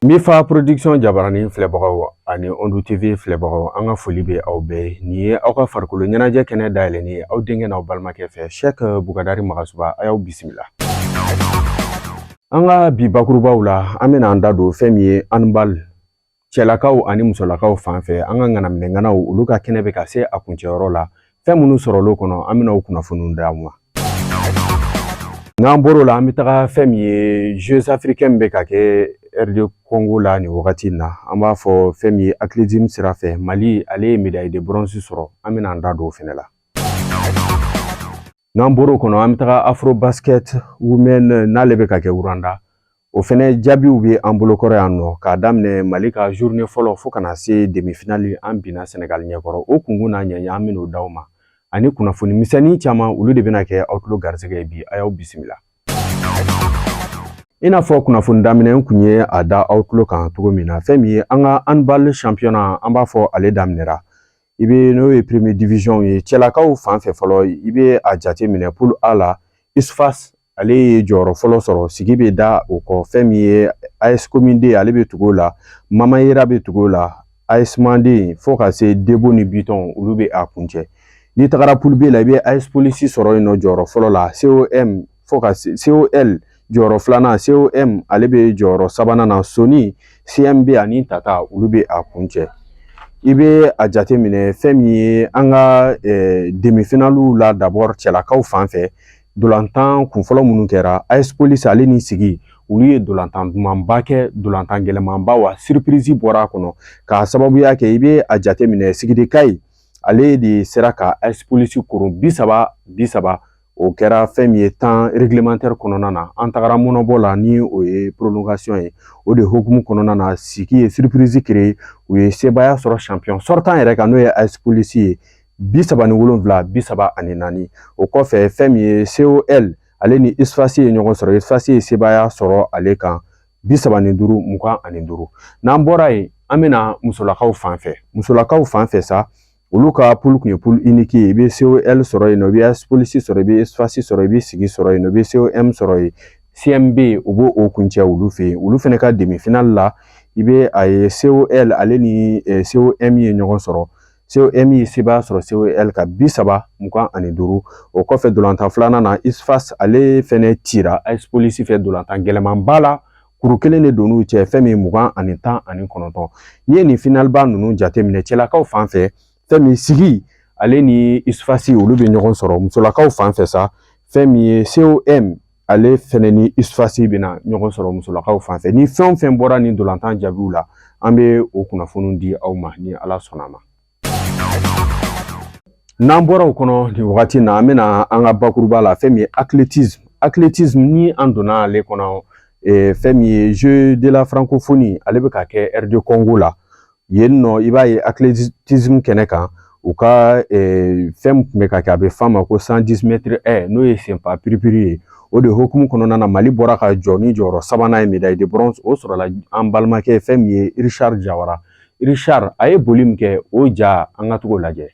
Mifa Production jabaranin filɛbagaw ani Ondu TV filɛbagaw, an ka foli bɛ aw bɛɛ ye. Nin ye aw ka farikolo ɲɛnajɛ kɛnɛ dayɛlɛnnen ye aw denkɛ n'aw balimakɛ fɛ, Cheikh Bukadari Magasuba. A y'aw bisimila. An ka bi bakurubaw la, an bɛna an da don fɛn min ye handball cɛlakaw ani musolakaw fan fɛ. An ka ŋanaminɛŋanaw, olu ka kɛnɛ bɛ ka se a kuncɛyɔrɔ la. Fɛn minnu sɔrɔl'o kɔnɔ, an bɛna o kunnafoniw d'aw ma. N'an bɔr'o la, an bɛ taga fɛn min ye Jeux africains bɛ ka kɛ RD Congo la nin wagati in na. An b'a fɔ fɛn min ye athlétisme sira fɛ, Mali ale ye médaille de bronze sɔrɔ. An bɛna an da don o fɛnɛ la. N'an bɔr'o kɔnɔ, an bɛ taga Afro Basket Women, n'ale bɛ ka kɛ Rwanda, o fɛnɛ jaabiw bɛ an bolokɔrɔ yan nɔ, k'a daminɛ Mali ka journée fɔlɔ fo ka na se demi-finale, an binna Sénégal ɲɛkɔrɔ. O kunkun n'a ɲɛɲɛ, an bɛn'o d'aw ma ani kunnafoni misɛnnin caman. Olu de bɛna kɛ aw tulo garisɛgɛ ye bi. A y'aw bisimila. I n'a fɔ kunnafoni daminɛ n kun ye a da aw tulo kan cogo min na, fɛn min ye an ka handball championnat, an b'a fɔ ale daminɛra, i bɛ n'o ye première division ye. Cɛlakaw fan fɛ fɔlɔ, i bɛ a jate minɛ poule A la, USFAS ale ye jɔyɔrɔ fɔlɔ sɔrɔ, sigi bɛ da o kɔ. Fɛn min ye AS Commune ale bɛ tugu o la, Mamayera bɛ tugu o la, AS Manden, fo ka se Debo ni Bitɔn, olu bɛ a kuncɛ. N'i tagara poule B la, i bɛ AS Police sɔrɔ yen nɔ jɔyɔrɔ fɔlɔ la, COM fo ka se COL jɔyɔrɔ filanan, COM ale bɛ jɔyɔrɔ sabanan na, Soni, CMB ani Tata, olu bɛ a kuncɛ. I bɛ a jate minɛ fɛn min ye an ka demi-finalew la, d'abord cɛlakaw fan fɛ, dolantan kunfɔlɔ minnu kɛra, AS Police ale ni Sigi, olu ye dolantan dumanba kɛ, dolantan gɛlɛmanba, wa surprise bɔra a kɔnɔ k'a sababuya kɛ. I bɛ a jate minɛ Sigidekayi ale de sera ka AS Police koron 30-30. O kɛra fɛn min ye temps réglementaire kɔnɔna na. An tagara mɔnɔbɔ la, ni o ye prolongation ye. O de hukumu kɔnɔna na, Sigi ye surprise créer, u ye sebaaya sɔrɔ champion sortant yɛrɛ kan, n'o ye AS Police ye, 37-34. O kɔfɛ, fɛn min ye COL ale ni USFAS ye ɲɔgɔn sɔrɔ, USFAS ye sebaaya sɔrɔ ale kan 35-25. N'an bɔra yen, an bɛna musolakaw fan fɛ. Musolakaw fan fɛ sa, olu ka poule kun ye poule unique ye. I bɛ COL sɔrɔ yen nɔ, i bɛ AS Police sɔrɔ, i bɛ USFAS sɔrɔ, i bɛ Sigi sɔrɔ yen nɔ, i bɛ COM sɔrɔ yen, CMB o b'o o kuncɛ olu fɛ yen. Olu fana ka demi-finale la, i bɛ a ye COL ale ni COM ye ɲɔgɔn sɔrɔ. COM ye sebaaya sɔrɔ COL ka 30-25. O kɔfɛ, dolantan filanan na, USFAS ale fɛnɛ cira AS Police fɛ dolantan gɛlɛmanba la, kuru kelen de donn'u cɛ, fɛn min 20 ani 19. N'i ye nin finaleba ninnu jateminɛ, cɛlakaw fan fɛ, fɛn min Sigi ale ni USFAS, olu bɛ ɲɔgɔn sɔrɔ. Musolakaw fan fɛ sa, fɛn min ye COM ale fɛnɛ ni USFAS bɛna ɲɔgɔn sɔrɔ musolakaw fan fɛ. Ni fɛn o fɛn bɔra nin dolantan jaabiw la, an bɛ o kunnafoniw di aw ma ni Ala sɔnna ma. N'an bɔra o kɔnɔ nin wagati na, an bɛna an ka bakuruba la, fɛn min ye athlétisme. Athlétisme, ni an donna ale kɔnɔ, fɛn min ye Jeux de la francophonie, ale bɛ ka kɛ RD Congo la yen nɔ. I b'a ye athlétisme kɛnɛ kan, u ka fɛn min tun bɛ ka kɛ, a bɛ f'a ma ko 110 mètres haies, n'o ye senfa piripiri ye. O de hukumu kɔnɔna na, Mali bɔra ka jɔ ni jɔyɔrɔ sabanan ye, médaille de bronze. O sɔrɔla an balimakɛ, fɛn min ye Richard Jawara. Richard a ye boli min kɛ, o ja, an ka t'o lajɛ.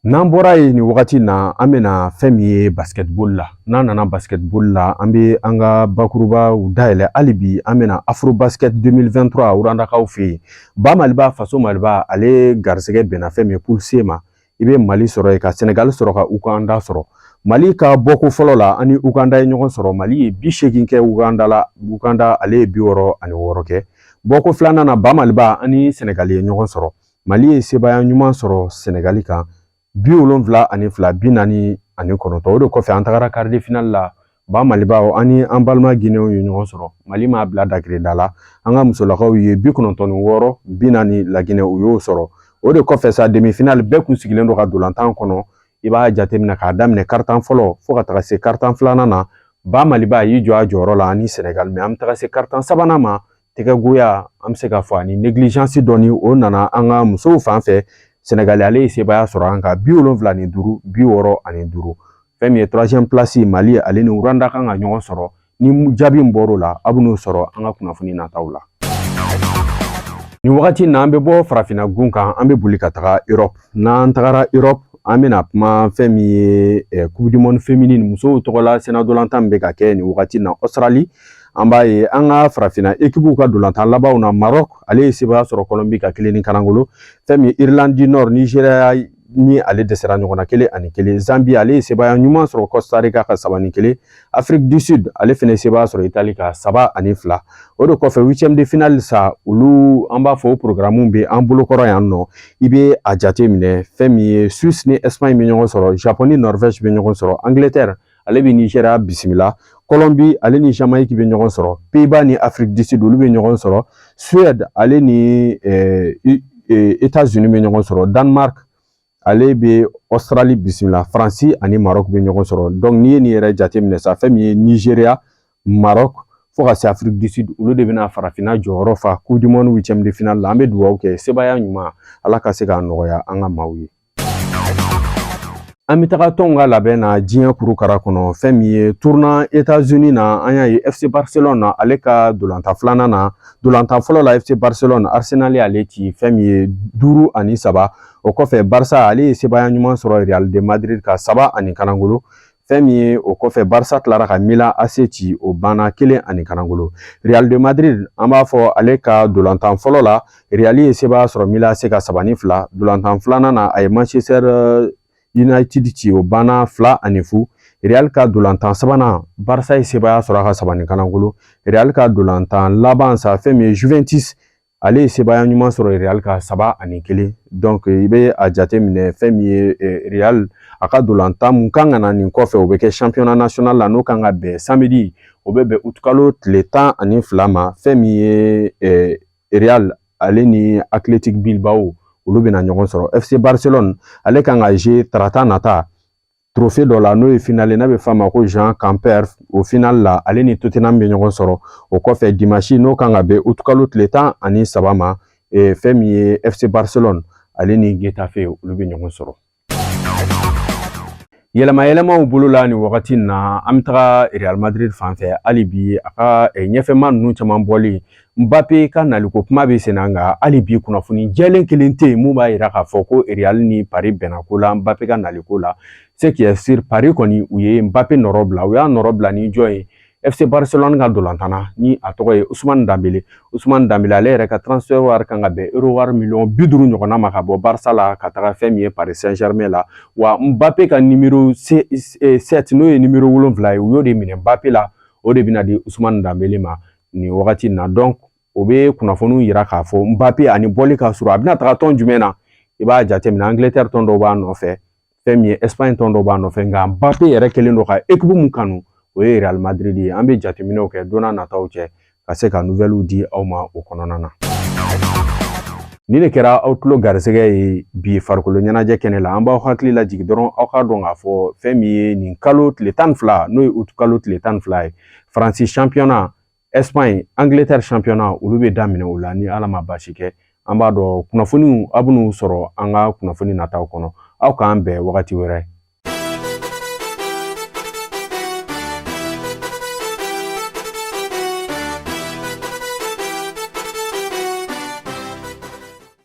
N'an bɔra yen nin wagati na, an bɛna fɛn min ye basketball la. N'an nana basketball la, an bɛ an ka bakurubaw dayɛlɛ hali bi. An bɛna Afro Basket 2023 Rwandakaw fɛ yen. Ba Maliba, faso Maliba, ale garisɛgɛ bɛnna fɛn min ye poule C ma. I bɛ Mali sɔrɔ yen, ka Senegal sɔrɔ, ka Uganda sɔrɔ. Mali ka bɔko fɔlɔ la, ani Uganda ye ɲɔgɔn sɔrɔ, Mali ye 80 kɛ Uganda la, Uganda ale ye 66 kɛ. Bɔko filanan na, ba Maliba ani Senegal ye ɲɔgɔn sɔrɔ, Mali ye sebaaya ɲuman sɔrɔ Senegali kan, 72, 49. O de kɔfɛ, an tagara quart de finale la, ba Malibaw ani an balima Guinéenw ye ɲɔgɔn sɔrɔ. Mali m'a bila dagirida la, an ka musolakaw ye 96, 40 Laginɛ, u y'o sɔrɔ. O de kɔfɛ sa, demi finale, bɛɛ kun sigilen don ka dolantan kɔnɔ. I b'a jateminɛ k'a daminɛ quart-temps fɔlɔ fo ka taga se quart-temps filanan na, ba Maliba y'i jɔ a jɔyɔrɔ la ani Senegal. Mais an bɛ taga se quart-temps sabanan ma, tɛgɛgoya, an bɛ se k'a fɔ, ani négligence dɔɔni, o nana an ka musow fan fɛ. Senegal ale ye sebaaya sɔrɔ an kan, 75, 65. Fɛn min ye troisième place, Mali ale ni Rwanda kan ka ɲɔgɔn sɔrɔ. Ni jaabi min bɔr'o la, a bɛ n'o sɔrɔ an ka kunnafoni nataw la. Nin wagati na, an bɛ bɔ farafinna gun kan, an bɛ boli ka taga Europe. N'an tagara Europe, an bɛna kuma fɛn min ye Coupe du monde féminine, musow tɔgɔla sennantolatan min bɛ ka kɛ nin wagati na Australie. An b'a ye an ka farafinna équipe ka dolantan labanw na, Maroc ale ye sebaaya sɔrɔ Colombie ka 1 ni karangolo. Fɛn min ye Irlande du Nord, Nigeria ni ale dɛsɛra ɲɔgɔn na 1-1. Zambie ale ye sebaaya ɲuman sɔrɔ Costa Rica ka 3-1. Afrique du Sud ale fɛnɛ ye sebaaya sɔrɔ Italie ka 3-2. O de kɔfɛ, huitième de finale sa, olu an b'a fɔ o programme bɛ an bolokɔrɔ yan nɔ. I bɛ a jate minɛ, fɛn min ye Suisse ni Espagne bɛ ɲɔgɔn sɔrɔ, Japon ni Norvège bɛ ɲɔgɔn sɔrɔ, Angleterre ale bɛ Nigeria bisimila, Colombie ale ni Jamaïque bɛ ɲɔgɔn sɔrɔ, Pays-Bas ni Afrique du Sud olu bɛ ɲɔgɔn sɔrɔ, Suède ale ni États-Unis bɛ ɲɔgɔn sɔrɔ, Danemark ale bɛ Australie bisimila, Faransi ani Maroc bɛ ɲɔgɔn sɔrɔ. Donc n'i ye nin yɛrɛ jateminɛ sa, fɛn min ye Nigeria, Maroc fo ka se Afrique du Sud, olu de bɛna farafinna jɔyɔrɔ fa Coupe du monde huitième de finale la. An bɛ dugawu kɛ, sebaaya ɲuman, Ala ka se k'a nɔgɔya an ka maaw ye. An bɛ taga tɔnw ka labɛn na diɲɛ kurukara kɔnɔ. Fɛn min ye tournoi États-Unis na, an y'a ye FC Barcelone na, ale ka dolantan filanan na, dolantan fɔlɔ la, FC Barcelone, Arsenal y'ale ci fɛn min ye 5-3. O kɔfɛ, Barca ale ye sebaaya ɲuman sɔrɔ Real de Madrid ka 3 ani kanangolo. Fɛn min ye o kɔfɛ, Barca tilara ka Milan AC ci, o banna 1 ani kanangolo. Real de Madrid, an b'a fɔ ale ka dolantan fɔlɔ la, Real ye sebaaya sɔrɔ Milan AC ka 3-2. Dolantan filanan na, a ye Manchester United ci, o banna 2-0. Real ka dolantan sabanan, Barca ye sebaaya sɔrɔ a ka 3 ni kanangolo. Real ka dolantan laban sa, fɛn min ye Juventus, ale ye sebaaya ɲuman sɔrɔ Real ka 3-1. Donc i bɛ a jate minɛ, fɛn min ye Real a ka dolantan mun kan ka na nin kɔfɛ, o bɛ kɛ championnat national la, n'o kan ka bɛn samedi, o bɛ bɛn utikalo tile 12 ma. Fɛn min ye Real ale ni Athletic Bilbao, olu bɛna ɲɔgɔn sɔrɔ. FC Barcelone ale kan ka jouer tarata nata trophée dɔ la, n'o ye finale, n'a bɛ f'a ma ko Joan Gamper. O finale la, ale ni Tottenham bɛ ɲɔgɔn sɔrɔ. O kɔfɛ, dimanche, n'o kan ka bɛn utikalo tile 13 ma, fɛn min ye FC Barcelone ale ni Getafe, olu bɛ ɲɔgɔn sɔrɔ. Yɛlɛma yɛlɛmaw bolo la nin wagati in na, an bɛ taga Real Madrid fan fɛ hali bi. A ka ɲɛfɛma ninnu caman bɔli, Mbappe ka naliko kuma bɛ sen na, nka hali bi kunnafoni jɛlen kelen tɛ yen mun b'a yira k'a fɔ ko Real ni Paris bɛnna ko la Mbappe ka naliko la. Ce qui est sûr, Paris kɔni, u ye Mbappe nɔrɔ bila. U y'a nɔrɔ bila ni jɔn ye? FC Barcelone ka dolantanna ni a tɔgɔ ye Ousmane Dembélé. Ousmane Dembélé ale yɛrɛ ka transfert wari kan ka bɛn euro wari miliyɔn 50 ɲɔgɔnna ma, ka bɔ Barça la ka taga fɛn min ye Paris Saint-Germain la. Wa Mbappe ka numéro 7, n'o ye numéro 7 ye, u y'o de minɛ Mbappe la, o de bɛna di Ousmane Dembélé ma nin wagati in na. Donc o bɛ kunnafoniw yira k'a fɔ Mbappe ani bɔli ka surun. A bɛna taga tɔn jumɛn na? I b'a jateminɛ, Angleterre tɔn dɔw b'a nɔfɛ, fɛn min ye Espagne tɔn dɔw b'a nɔfɛ, nka Mbappe yɛrɛ kɛlen don ka équipe mun kanu, o ye Real Madrid ye. An bɛ jateminɛw kɛ don n'a nataw cɛ ka se ka nouvelles di aw ma o kɔnɔna na. Nin de kɛra aw tulo garisɛgɛ ye bi farikolo ɲɛnajɛ kɛnɛ la. An b'aw hakili lajigin dɔrɔn, aw k'a dɔn k'a fɔ fɛn min ye nin kalo tile 12, n'o ye uti kalo tile 12 ye, Faransi championnat, Espagne, Angleterre championnat, olu bɛ daminɛ o la ni Ala ma baasi kɛ. An b'a dɔn kunnafoniw, aw bɛn'u sɔrɔ an ka kunnafoni nataw kɔnɔ. Aw k'an bɛn wagati wɛrɛ.